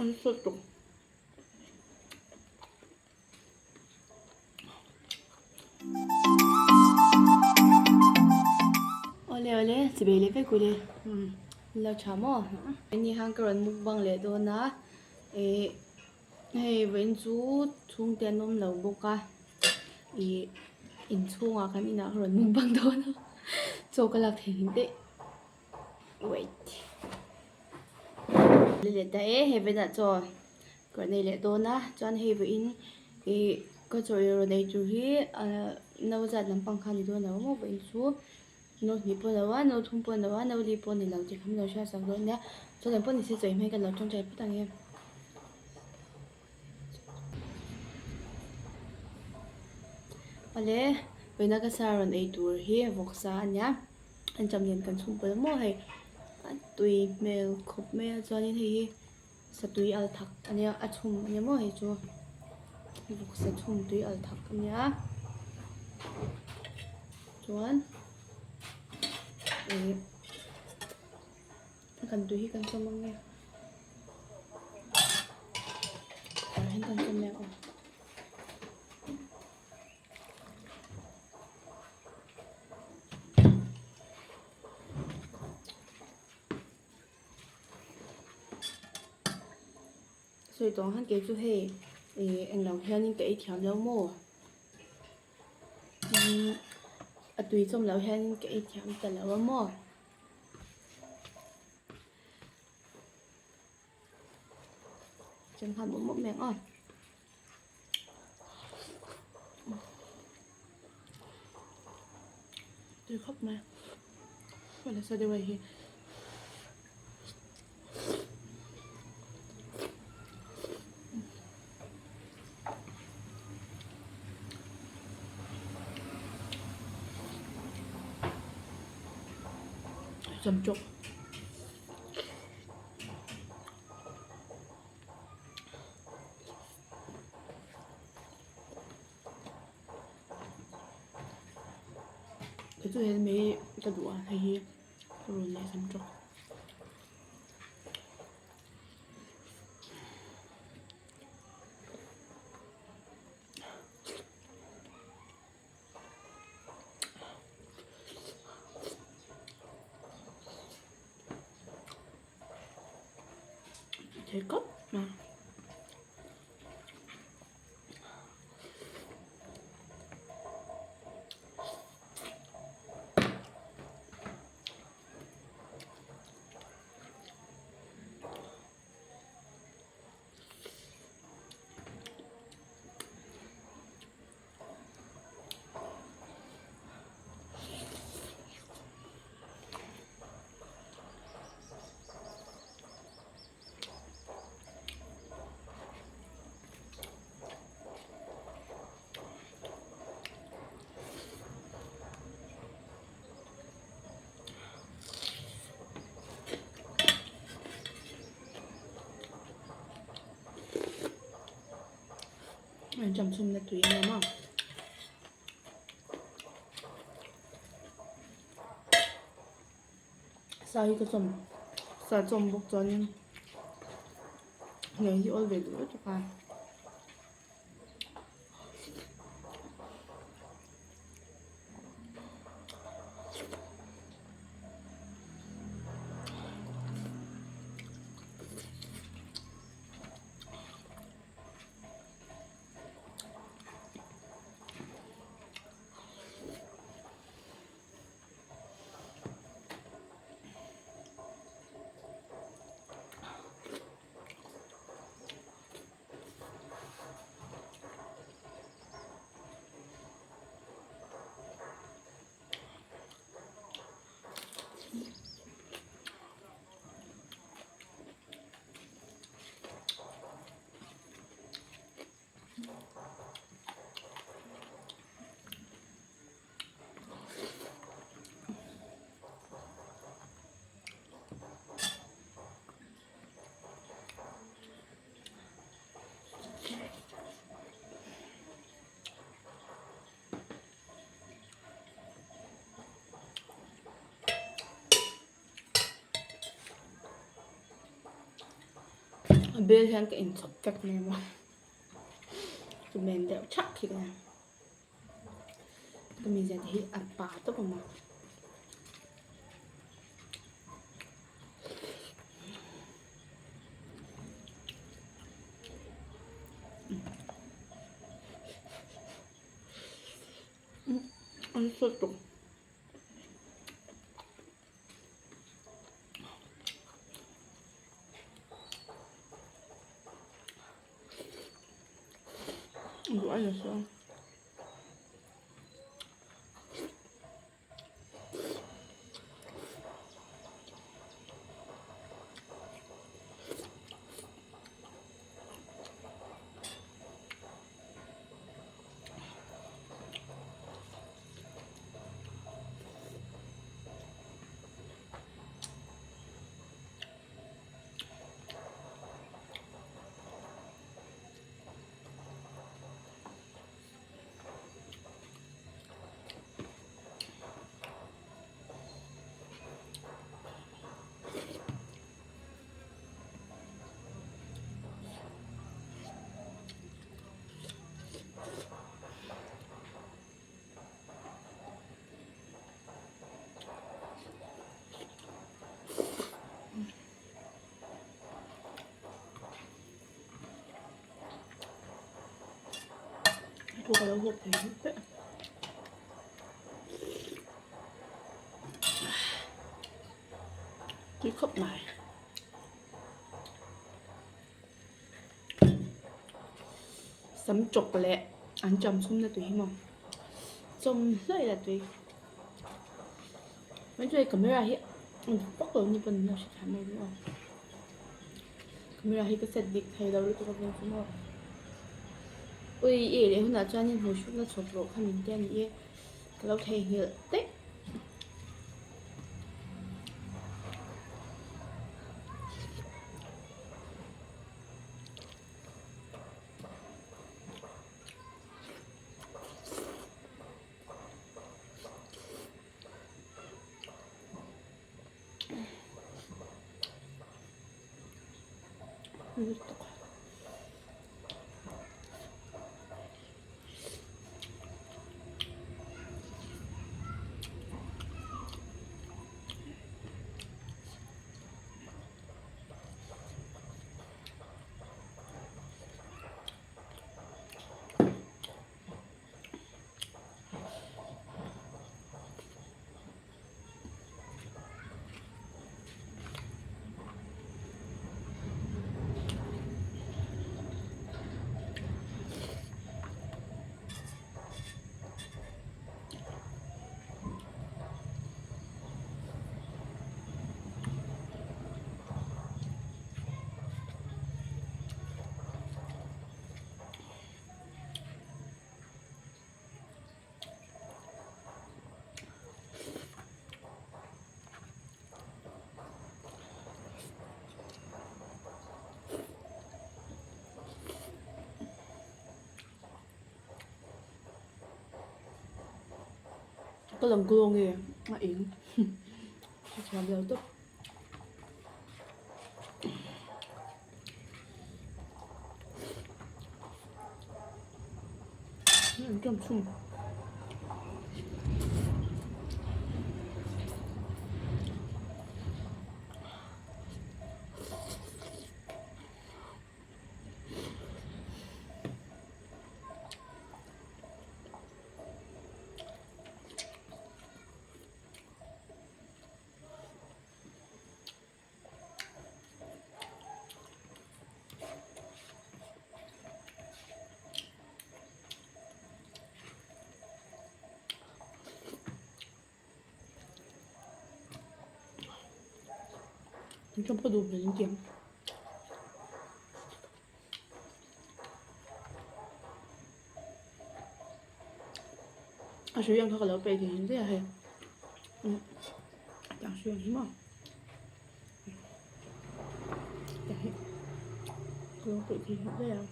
An sawt tawh. Awle awle chibei leh vek ule la tha maw ni khan ka rawn mukbang leh dawn a ih hei vawiin chu chhungte an awm lo bawk a ih inchhungah kan inah ka rawn mukbang dawn a chaw ka lak thei hlim daih. Wait. Leh ta e hei venah chaw ka rawn ei leh dawn a chuan hei vawiin ih ka chaw ei rawn ei tur hi ahh no zat lampang kha a ni dawn lo maw vawiin chu no hnih pawh a ni lo a no thum pawh a ni lo a no li pawh a ni lo tih kha min lo hriat sak dawn nia chuan engpawh ni se chaw ei hmel kan lo tawngtai phawt ang e. Awle vawiina ka sa rawn ei tur hi vawksa a nia. An cham lian kan chhung pawlh maw hei a tui hmel khawp mai a chuanin hei hi satui al thak a nia a chhum a nia maw hei chu vawksa chhum tui al thak a nia chuan ih kan tui hi kan chawm ang nge tah hian kan chawm leh ang aw. Sawi tawng han kei chu hei ih englo hianin ka ei thiam lo maw umm a tui chawm loh hianin ka ei thiam ta lo a maw. Cheng nghal mawp mawp mai ang aw. Tui khawp mai a nasa deuh a hi. Cham chawk. Kei chu he mai ka duh a hei hi run leh sam tawk. Thei khawp mai. Anṭam chhumna tui a ni a. Sa hi ka chawm sa chawm bawk chuanin ngei hi awl ve duh lutuk a. A bel hian ka inchawp vek mai a maw chu men deuh thak khi ka nia ka mizia te hi a pa tawp a maw. An sawt tawh. Duh ai nasa. Thu ka lo hawp thei hlut vek. Tui khawp mai. Sam chawk leh an cham chhum na tui hi maw chawm hluai la tui. Mai chuan camera hi a dik vak lo ni pawn min lo hrethiam mai bawk a. Camera hi ka set dik thei lo lutuk a vang chu maw. Ui i ei leh hunah chuanin hmui hrukna chhawp rawh kha min ti a ni e ka lo theihnghilh daih. Lutuk. Ka lang glow nge a eng a thiam lo tawp. An ka duh hmel intiang. A hrui ang kha ka lo peih thei ang hle a hei. Tiang hrui ang hi maw. Tiang hi ka lo peih thei hle a.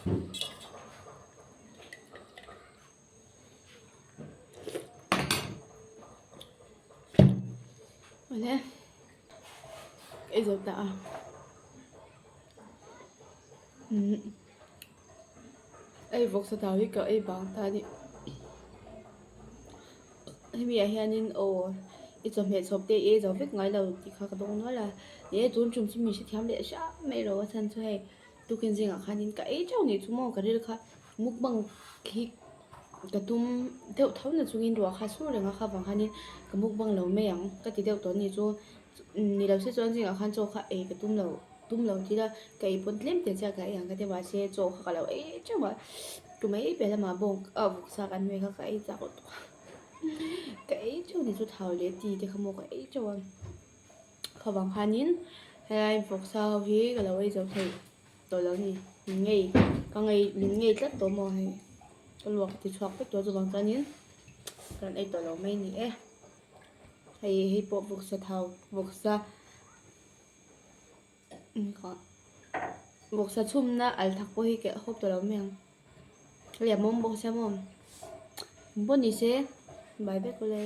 Awle ka ei zo ta a umm ei vawksa thau hi ka ei bang ta a ni hemi ah hianin aw i chawhmeh chhawp te i ei zo vek ngai lo tih kha ka dawng nual a ni e tun tum chu min hrethiam leh hram mai lo a chhan chu hei tukin zingah khanin ka ei teuh nih chu maw ka ril kha mukbang hi ka tum deuh tho na chungin ruah kha sur reng a kha vang khanin ka mukbang lo mai ang ka ti deuh tawh a ni chu ni lo se chuan zingah khan chaw kha ei ka tum lo tum lo tila ka ei pawn tlem te chiah ka ei ang ka ti mahse chaw kha ka lo ei teuh a tum ei piah lamah bawng ah vawksa kan hmeh kha ka ei chak lutuk a ka ei teuh a ni chu thau leh ti te kha maw ka ei teuh a kha vang khanin helai vawksa ho hi ka lo ei zo thei. Tawh lo ni, min ngei, ka ngei, min ngei tlat tawh maw hei, ka luak ti chhuak vek tawh chuvang chuanin kan ei tawh lo mai ni e, hei hei pawh vawksa thau vawksa vawksa chhumna al thak pawh hi ka hawp tawh lo mai ang, hei a mawm bawk sia maw, engpawh ni se bai vek ule.